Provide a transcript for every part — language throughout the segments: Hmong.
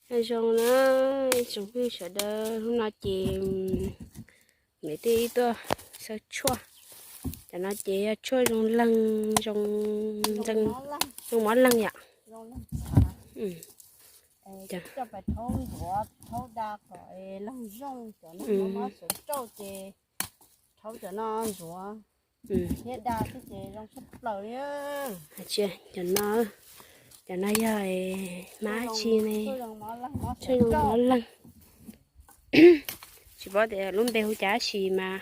Nyob zoo na ib tsoom phooj ywg sawv daws, hnub no ces niam tij wb tuaj xawb tshuaj. Cov no ces yog tshuaj zoo leeg, zoo, zoo mob leeg yom. Cov no, cov no yog hmab tsi ne, tshuaj zoo mob leeg. Tsis paub tias lub npe hu cas tab sis mas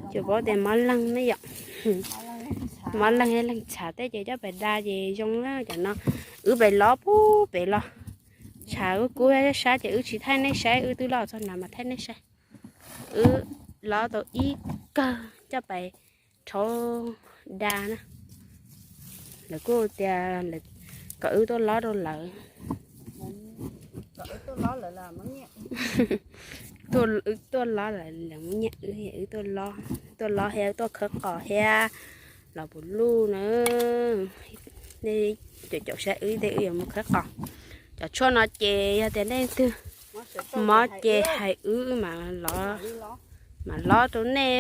tsuas paub tias mob leeg ne yom. Mob leeg, leeg txhav tej ces coj pais da ces zoo na. Cov no wb pais lov puag pem los, tshav wb kub sab ces wb tsis thaij nej saib, wb twb lov txog no mas thaij nej saib. Wb lov tau ib kawg coj pais rhaub da na. Lawv kuj tias kom wb tuaj lov rau lawv, wb tuaj lov lawv, lawv muab nyiaj wb, wb tuaj lov thiab wb tuaj khawb qos thiab los puv luj na. Nej caum caum saib wb tej, wb yuav mus khawb qos. Cov tshuaj no ces yog tias leej twg mob ces hais wb, wb mam, mam lov rau nej.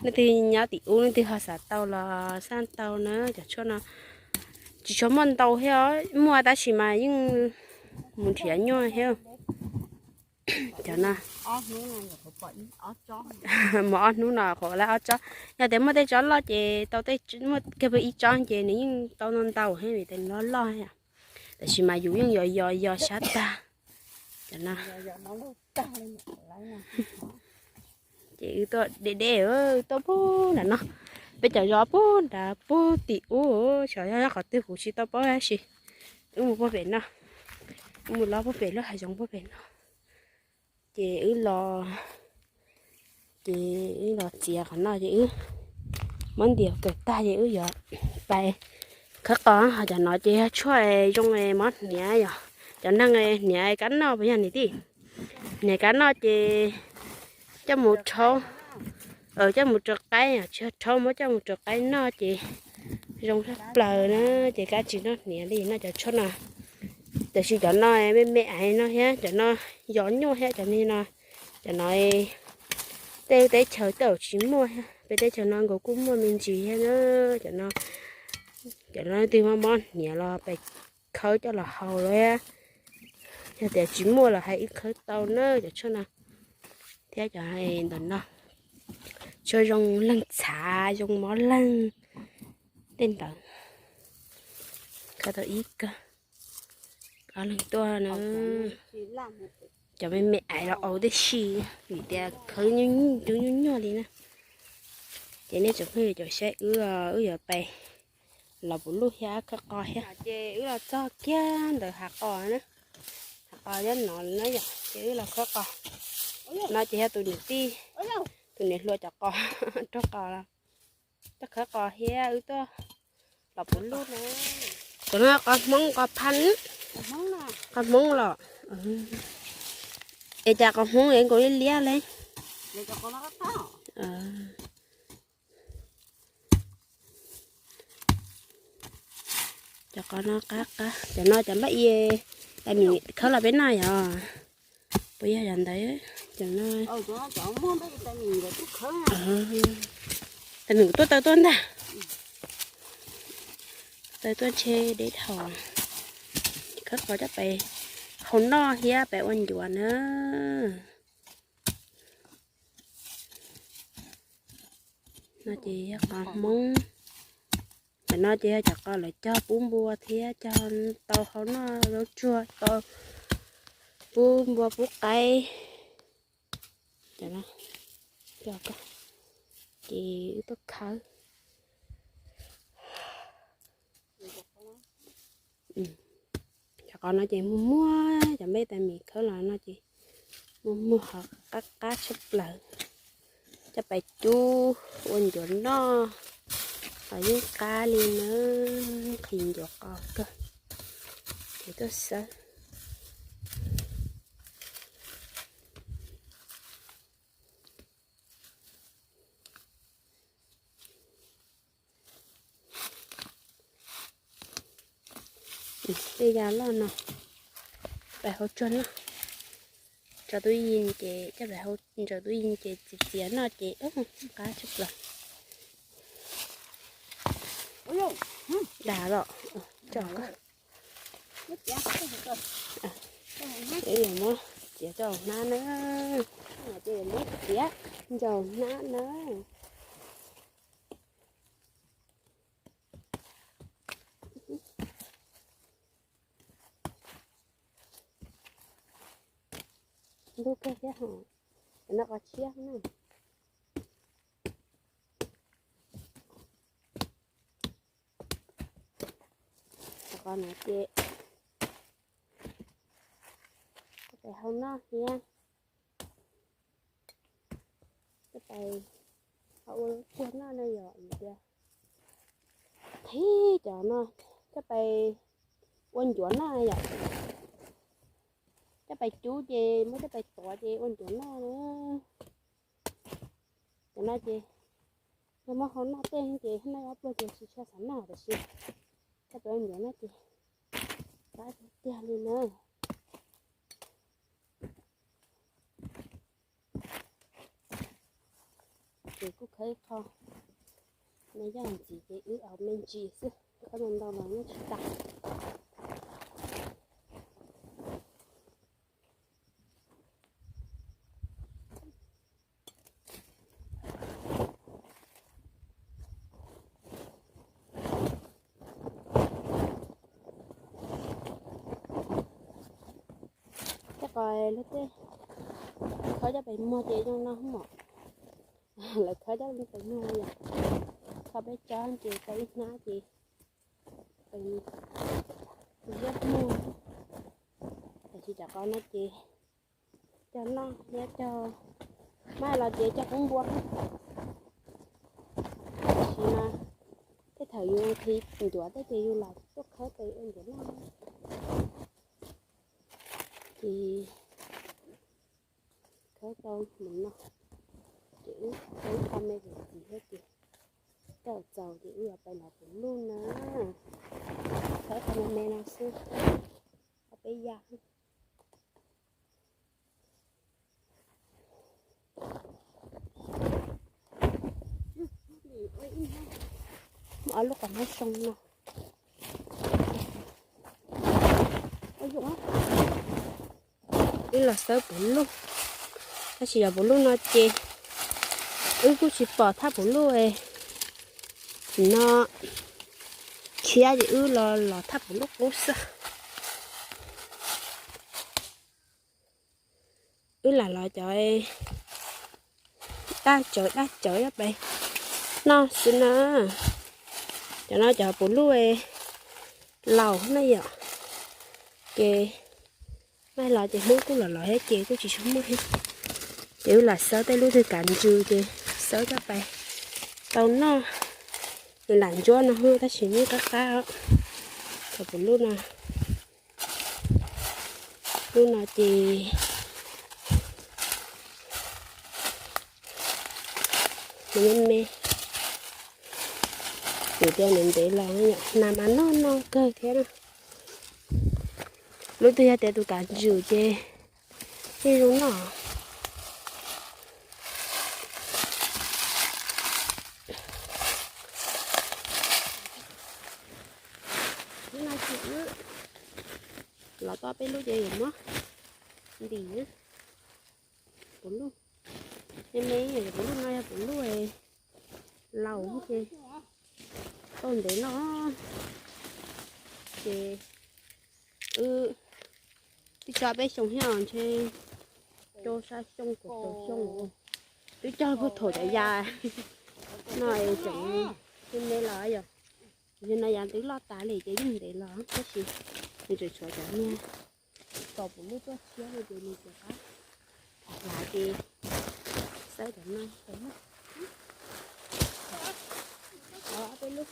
Leej twg nyob tim ub leej twg ho xav tau los xaj tau na. Cov tshuaj no tsis tshua muaj ntau thiab, muaj tab sis mas yeej mus nrhiav nyuaj thiab. Cov no mus ob hnub no qhuav lawv ob tsob. Yog tias muaj tej tsob loj ces tau, muaj kiag pw ib tsob ces nws yeej tau ntau ntau thiab vim tias loj loj. Tab sis mas yus yeej yos yos yos sab tag. Cov no ces wb tuaj deb deb, wb tuaj puag nram no, peb cov zos puag nrad puag tim ub, xyov yog qhov twg kuv tsis tau paub tab sis wb mus puag pem no, wb mus lov puag pem lub hav zoov puag pem no. Ces wb los, ces wb los txiav qhov no ces wb muab ntiav kawg tag ces wb yuav pais khawb qos. Ho cov no ces yog tshuaj zoo mob hniav yom. Cov neeg hniav kab noj puas yog niam tij? Hniav kab noj ces coj mus rhaub, coj mus rau qaib, tsis yog rhaub, muab coj mus rau qaib noj ces zoo tshaj plaws na. Ces kav tsij noj hniav li noj cov tshuaj no. Tab sis cov no me me aiv no thiab, cov no yos nyuaj thiab cov no. Cov no tej teb chaws tej zaum tsis muaj thiab, peb teb chaws no nkaus kuj muaj me ntsis thiab na. Cov no, cov no leej twg mob mob hniav los pais khawb coj los haus lawm. Yog tias tsis muaj los hais wb khawb tau na cov tshuaj no. Thiab cov ntawm no, tshuaj zoo leeg txhav, zoo mob leeg tej ntawd. Khawb tau ib kawg, ob leeg tuaj na. Cov me me aiv los aus tib si, vim tias khawb nyuaj nyuaj li na. Ces nej tsoom phooj ywg caum saib wb, wb yuav pais los puv luj thiab khawb qos thiab. Ces wb los txog kiag ntawm hav qos na, hav qos nyob no na yom, ces wb los khawb qos. No ces yog tus niam tij, tus niam hluas cov qos, raug qos los tuaj khawb qos thiab wb tuaj los puv luj na. Cov no qos Hmoob qos Phaj, qos Hmoob los. Es cas qos Hmoob es nkaus li liab li. Cov qos no qab qab, cov no cov npaj i, tais mim khawb los peb noj yom. Puas yog cov ntawd? Cov no, tais mim kuv tuaj taw tuaj ntag. Taw tuaj ntshe deb dhau. Khawb qos coj pais hau noj thiab pais ua ncuav na. No ces yog qos Hmoob. Cov no ces yog cov qos lawv cog pub npua thiab cog tau hau noj zaub tsuag, tau pub npua pub qaib. Cov no, ces wb tuaj khawb. Cov qos no ces muag muag, cov npej tais mim khawb los no ces muag muag ho qab qab tshaj plaws. Coj pais cub ua ncuav noj los yeej qab li na, qhis ncuav qos kawg. Ces tuaj xawb. Tej yam loj no pais hauv tsuag noj. Tso tub yees ces coj pais hauv, ntsaws tub yees ces txiav txiav noj ces qab tshaj plaws. Dag los tso ko. Wb yuav muab txiav coj hnab na. Txiav ncau hnab na. Ntub kawg thiab hos, no qos tshiab na. Qos no ces coj pais hau noj thiab, coj pais hau ua tsuag noj na yom. Tias qhib cov no coj pais ua ncuav noj yom. Coj pais cub ces muab coj pais tuav ces ua ncuav noj na. Cov no ces yog muab hau noj tej ces hnub no ob pluag ces tsis tshua xav noj tab sis coj pais ua ncuav noj ces qab tiag tiag li na. Ces kuj khawb ib qho, no yog ntxiv ces wb aus me ntsis xwb, khawb ntau ntau los yeej tsis tas. Tej qos luag tej khawb coj pem muag ces zoo no mom. Lawv khawb coj pem muag yom. Qhov peb tsob ces tau ib hnab ces ziab muag. Tab sis cov qos no ces cog noj thiab cog, maj los ces cog kub npua. Tab sis mas tej thaum yus khi ncuav tej ces yus los tuaj khawb pem ua ncuav noj. Ces khawb tau mus no, ces wb khawb ib qho me ntsis thiab ces coj txaus ces wb yuav pais los puv luj na. Khawb qhov me me no xwb, ob peb yam. Muaj ob lub qos hmab soo no. Wb los xawb puv luj, tab sis yog puv luj no ces wb kuj tsis pom thaj puv luj no khiav ces wb los los thaj puv luj qub xwb. Wb lam los cov daj tsawv daj tsawv coj pem noj xwb na. Cov no cov puv luj laus na yom, ces maj los ces Hmoob kuj los los thiab ces kuj tsis tshua muaj thiab. Ces wb lam xawb tej lub twg kav ntsws ces xawb coj pem tau noj. Nws lam ntsuab no tab sis yeej qab qab os. Cov puv luj no, lub no ces nws me me, kuv tias nws ntev los na yom, nas mas noj no kawg thiab na. Lub twg yog tias tus kav ntsws ces yeej zoo noj. Lub no ces wb los tau peb lub ces yuav muab ntim na. Puv luj, me me, puv luj no yog puv luj laus ces tau ntev no ces wb twb tso peb xyoo thiab os, ntshe rau xya xyoo kaum rau xyoo. Twb cog puag thaum cov yav no es tseem me me los yom. Yog no yav twb loj tas li ces yeej ntev los tab sis nws tseem tshuav cov niag tau puv luj tuaj tshiab no ces nws tseem qab. Hlav ces xawb cov no, ob peb lub,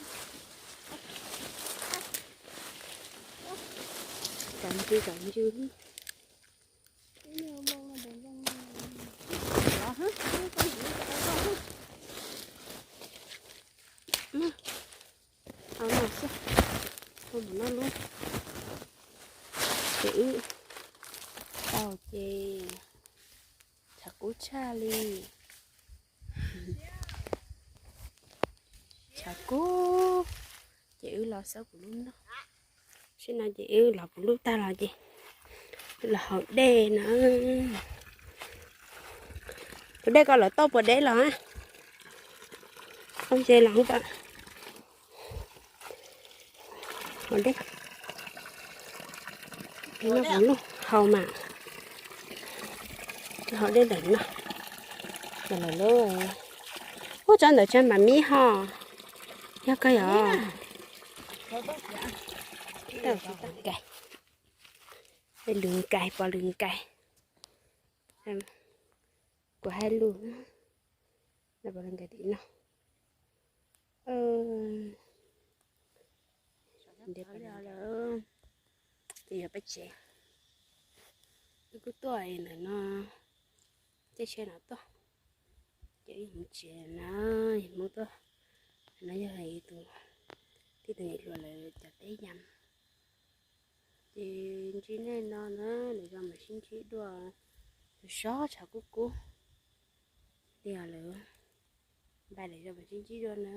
cov ntsws cov ntsws. Au no xwb, mus noj lub, ces wb tau ces tshav kub tshaj li. Tshav kub ces wb los xauj kuv lub noj. Tam sim no ces wb los kuv lub tag los ces los haus dej no. Kuv dej koj lawv tauj puas deb los? Tauj ze los tau. Haus dej, noj kuv lub haus mas. Haus dej ntawm no. Ub, tso ntawm tso mam mib ho. Yog koj yog. Lws nkais, pos lws nkais. Kuv hais lus, pos lws nkais tim no. Ntiav pos lws nkais, ces yog peb tsev. Wb kuj tuaj ntawm no, caij tsheb no tuaj, ces wb hmoov tsev na, hmoov tuaj. No yog tus, tij tus niam hluas lawv cov teb yam. Ces ntsib nej no na, lwm zaus mam sib ntsib dua. Sob tshav kub kub li os lawm. Bye, lwm zaus mam sib ntsib dua na.